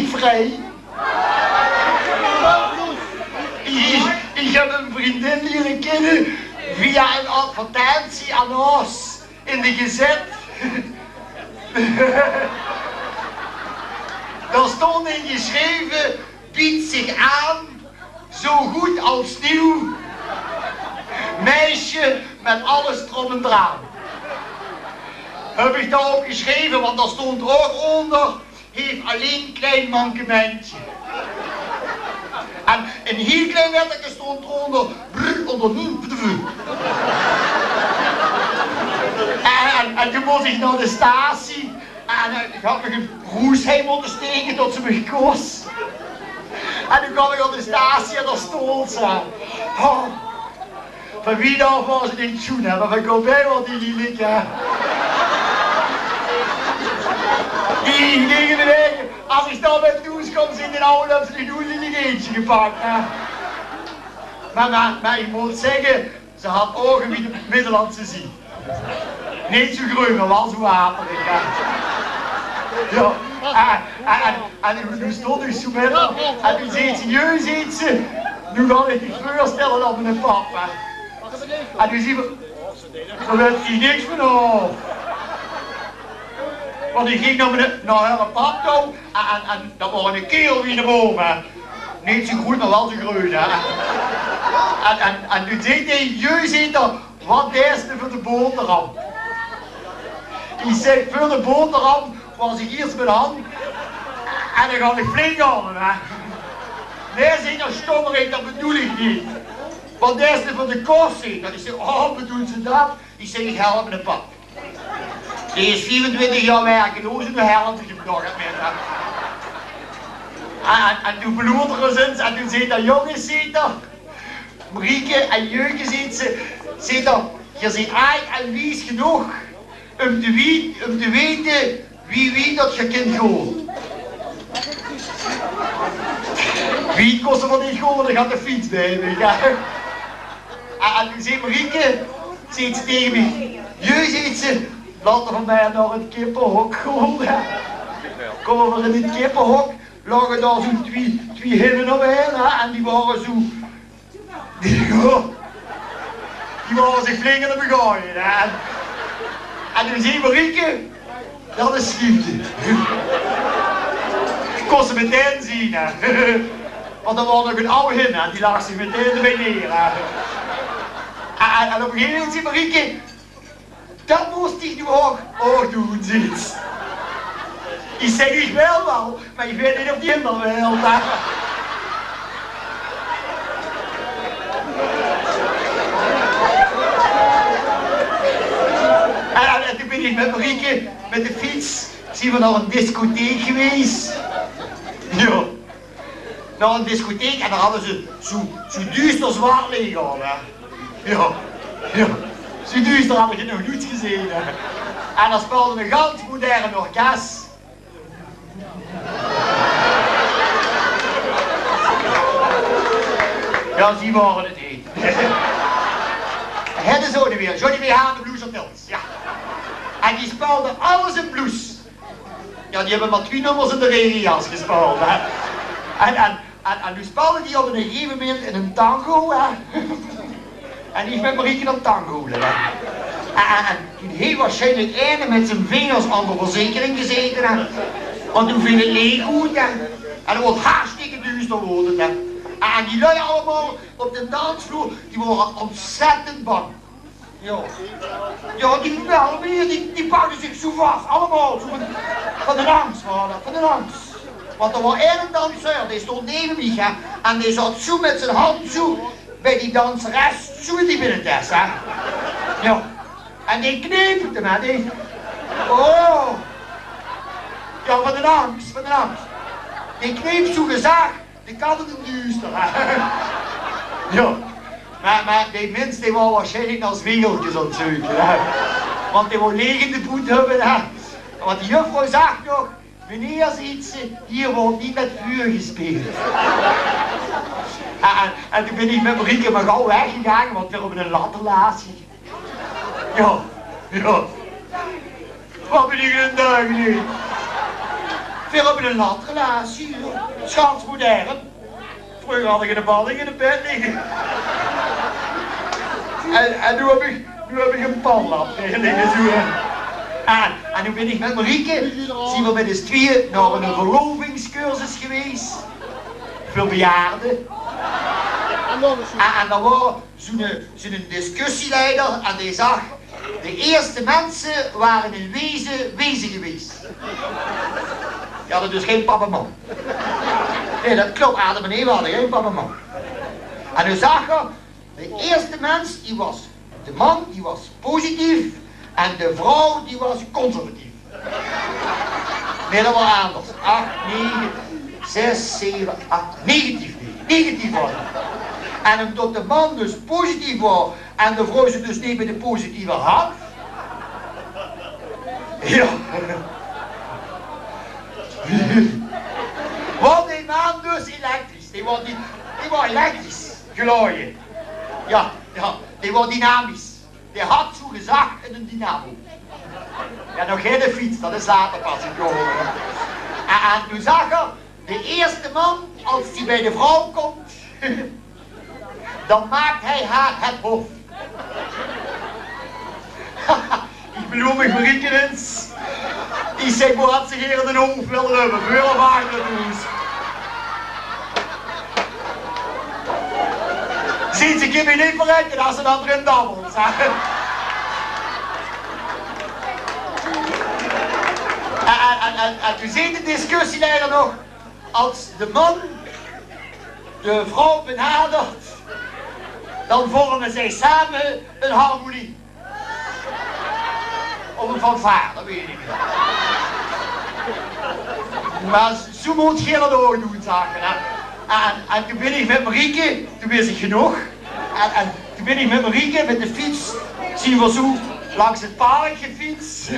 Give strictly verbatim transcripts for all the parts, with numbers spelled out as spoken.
Vrij. Ich, ich höb ein vriendin liere kinne via ein advertentie aan Aos in de gezèt. Dao stóng in gesjreve: biedt zich aan, zo good es nuuj. Meisje met alles d'rop en d'raan. Höb ich dao op gesjreve, want dao stóng ouch ónger: haet allein klein mankementje. En ein hieël klein letterke stóng d'rónger: brr, ónger n, pdv. En, en, en toen mós ich nao de statie. En, eh, ich had mich ein roes hei mótte sjteke tot ze mich kós. En toen kaom ich op de statie en dao stóng ze. Oh. Van wied aaf waor ze neet sjoen, hè, mer van dichbie waor die lelik, hè. Die, die, die, es ich dao weer thoes kaom, zeen die aw, höbbe ze die noe lelik eentje gepak, hè. Mer, mer, mer ich mót zègke, ze had ouge wie de Middellandse Zie. Neet zoe greun, mer waal zoe waterig, hè. Jao, en, en, en, en noe, noe stóng ich zoe mit häör. En noe zeet ze: jeu, zeet ze, noe gaon ich dich veursjtèlle aan miene pap, hè. En noe zeen v'r, dao weit ich niks van aaf. Want ich ging nao miene, nao häöre pap touw, en, en, en dat waor eine kael wie eine boum, hè. Neet zoe groet, mer waal zoe greun, hè. En, en, en toen zeet 'r: jeu, zeet 'r, wat deis se veur de boteram? Ich zèk: veur de boteram was ich iers mien hand en dan gaon ich flink aan, hè. Nae, zeet 'r stommerik, dat bedoel ich neet. Wat deis se veur de kos? Zeet 'r. Ich zèk: oh, bedoels se dat? Ich zèk: ich help miene pap. Dae is viefentwintig jaor werkeloos en noe help ich 'm toch get mit, hè. En, en, en toen verloot 'r ós ins en toen zeet 'r: jónges, zeet 'r, Marieke en Jeuke, zeet ze, zeet 'r, geer zeet aaj en wies genóg um te wie-, um te weite wie wied dat geer kint goon. Wied kós 'r van neet goon, want ich had de fiets bie mich, hè. En, en toen zeet Marieke, zeet ze taenge mich: jeu, zeet ze, laot 'r van mich nao 't kippehok goon, hè. Kómme v'r in 't kippehok, laoge dao zoe twie, twie hinne op ein, hè, en die waore zoe, die, die waore zich flink aan 't begaoje, hè. En, en toen zeet Marieke: dat is leefde. Kós ze metein zeen, hè. Want dao waor nog ein aw hin, hè, die laag zich metein d'rbie neer, hè. En, en, en op ein gegaeve moment zeet Marieke: dat mós dich noe ouch, ouch doen, zeet ze. Ich zèk: ich wil waal, mer ich weit neet of die anger wilt, hè. En, en, en toen bin ich mit Marieke, mit de fiets, zeen v'r nao ein discotheek gewaes. Jao. Nao ein discotheek en dao hadde ze zoe, zoe duuster zwaart leech aan, hè. Jao, jao. Zoe duuster had ich 't nog noets gezeen, hè. En dao speelde ein gans modern orkes. Jao, die waore 't neet. Hè, de Johnny weer. Johnny weer aan de Blues Hotels, jao. En die speelde alles in blues. Jao, die höbbe mer twie nummers in de regenjas gespeeld, hè. En, en, en, en noe speelde die op ein gegaeve moment ein tango, hè. En ich mit Marieke op tango, hè. En, en, en toen haet waarsjienlik eine mit zien vingers aan de verzekering gezete, hè. Want toen veel 't leech oet, hè. En 't woort hartstikke duuster, woort 't, hè. En, en die lui allemaol op de dansvloer, die wore ontzettend bang. Jao. Jao, die wel weer, die, die pakde zich zoe vas, allemaol, zoe van, van de angs, waor dat, van de angs. Want d'r waor eine danseur, dae stóng neve mich, hè, en dae zaot zoe mit zien hand zoe bie die danseres, zoe in die binnetes, hè. Jao. En dae kneep 'm, hè, dae, oh. Jao, van de angs, van de angs. Dae kneep zoe gezag, de kat in 't duuster, hè. Jao. Mer, mer dae mins, dae waor waarsjienlik nao zwingelkes aan 't zeuke, hè. Want dae wou leech in de boet höbbe, hè. Want die juffrouw zag nog: meneer, zeet ze, hier wordt niet met vuur gespeeld. En, en, en toen bin ich mit Marieke mer gaw weggegaange, want veer höbbe ein latrelatie. Jao, jao. Wat bin ich ein deugniet. Veer höbbe 'n latrelatie, sjaans modern. Vreuger had ich 'n balling in de bed ligke. En, en noe höb ich, noe höb ich 'n panlap ligke, zoe. En, en noe bin ich mit Marieke, zeen veer mit us twieë nao 'n verlovingscursus gewaes. Veur bejaarde. En, en dao waor zoe'n, zoe'n discussieleider en dae zag: de eerste minse wore in wezen wezen gewaes. Die hadde dus gein pap en mam. Nae, dat klop, Adam en Eva hadde gein pap en mam. En noe zag 'r, de eerste mins, die waor, de man, die waor positief en de vrouw, die waor conservatief. Nae, dat waor anders. Ach, nege, zes, zeve, ach, negatief, nae, negatief waor dat. En umtot de man dus positief waor en de vrouw ze dus neet bie de positieve had. Jao. Waor dae man dus elektrisch. Dae waor, die, dae waor elektrisch gelaoje. Jao, jao, dae waor dynamisch. Dae had zoegezag 'n dynamo. Jao, nog geine fiets, dat is later pas gekómme, hè. En, en toen zag 'r, de eerste man, es dae bie de vrouw kump, dan maak hae häör 't hof. Ich beloef mich veur niks. Ich zèk: boe had ze gaer d'n hof wille höbbe, veur of achter 't hoes? Zeet ze: ich kin mich neet verrèkke es ze dan d'rin dabbelt, zag 'r. En, en, en, en, en toen zag de discussieleider nog: es de man de vrouw benadert, dan vorme zij same 'n harmonie. Of 'n fanfaar, dat weit ich neet. Mer zoe mót geer dat ouch doon, zag 'r, hè. En, en toen bin ich mit Marieke, toen wis ich genóg. En, en toen bin ich mit Marieke mit de fiets, zeen v'r zoe langs 't park gefiets.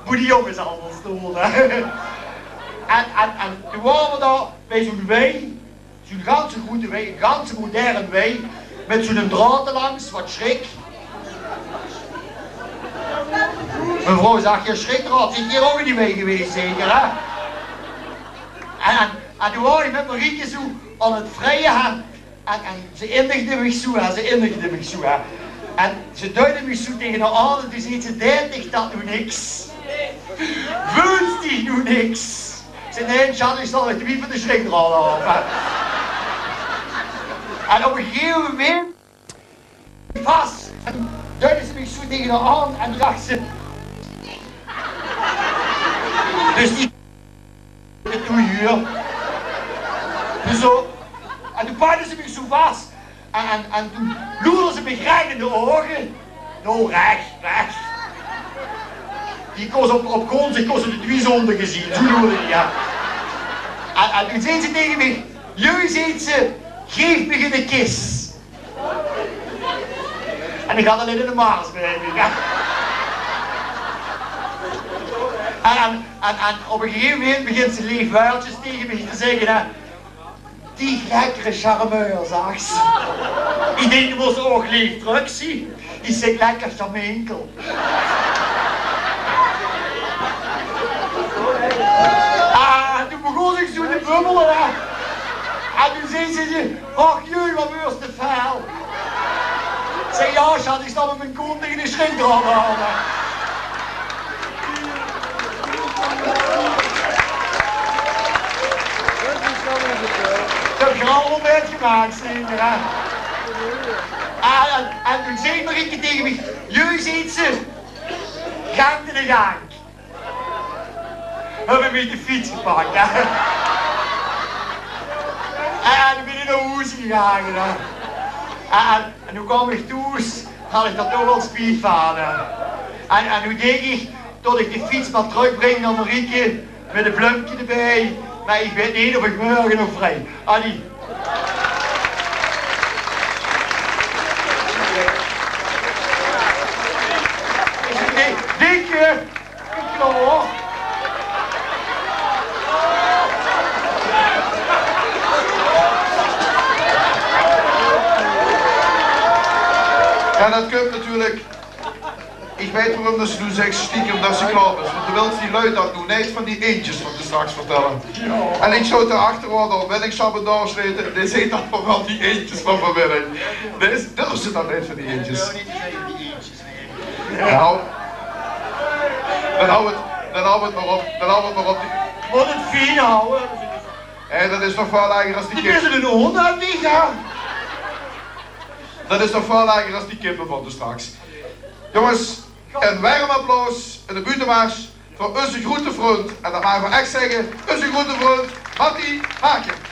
Boe die jónges allemaol stónge. En, en, en toen waore v'r dao bie zoe'n wei. Zoe'n ganse groete wei, 'n ganse moderne wei, mit zoe'n draod d'r langs, wat sjrik. Mevrouw zag: geer sjrik draod, zeet geer ouch in die wei gewaes, zeker, hè? En, en, en toen waor ich mit Marieke zoe aan 't vrieje, hè. En, en ze indigde mich zoe, hè, ze indigde mich zoe, hè. En ze duide mich zoe taenge häör aore, en toen zag ze: deit dich dat noe niks? Veult dich noe niks? Ze: nae, sjat, ich zal 't wief van de sjrik draod aof, hè. En op 'n gegaeve memint vas, en duide ze mich zoe taenge häör aore en zag ze: dus die, doe huur. Dus zoe. En toen pakde ze mich zoe vas. En, en, en toen loerde ze mich rech in de ouge. Noe, rech, rech. Die kós op, op grónd, ich kós de twie zóndige zeen. Zoe loerde die, jao. En, en toen zag ze taenge mich: jeu, zag ze, gaef mich 'ne kis. En ich had allein 'ne mars bie mich, jao. En, en, en, en op 'n gegaeve memint begint ze leef wäördjes taenge mich te zègke, hè. Die lekkere charmeur, zag ze. Ich dink, doe mós ouch leef trök zeen. Ich zèk: lekker sjamenkel. Ah, toen begós ich zoe te bubbele, hè. En toen zag ze: och jee, wat weurs te fel. Zèk: jao, sjat, ich zal mit mien kónt taenge de sjrik draod aan. Ich höb grap op 't gemaak, zeker, hè? En, en, en toen zag Marieke taenge mich: jee, zag ze, gank in de gank. Höb ich mich de fiets gepak, hè. En, en toen bin ich nao hoes gegange, hè. En, en, en toen kaom ich thoes, had ich d'r toch waal spiet van, hè. En, en toen dach ich, tot ich de fiets mer trökbring nao Marieke, mit e blömke d'rbie. Mer ich weit neet of ich mörge nog vrie. Annie. Dikke. Klaor. Jao, dat kump natuurlik Ich weit waorum det se noe zegs stiekem det se klaor bös. Want doe wils die luuj det noe neet van die eendjes van straks vertèlle. En ich zoot dao achter waal, dao bin ich zo bie dao slete. Dae zag det v'r van die eendjes van vanmiddig. Dae is, durf ze det neet van die eendjes. Nou, dan hou het, dan hou het maar op. Dan hou het maar op. Mót het fien hawwe. Hé, det is toch väöl erger as die kippe. Dit is ein hoond, hè, Micha? Det is toch väöl erger as die kippe van straks. Jónges, ein werm applaus en ein buuttemars veur ózze groete vrund. En det mage v'r ech zègke, ózze groete vrund, Mattie Haken.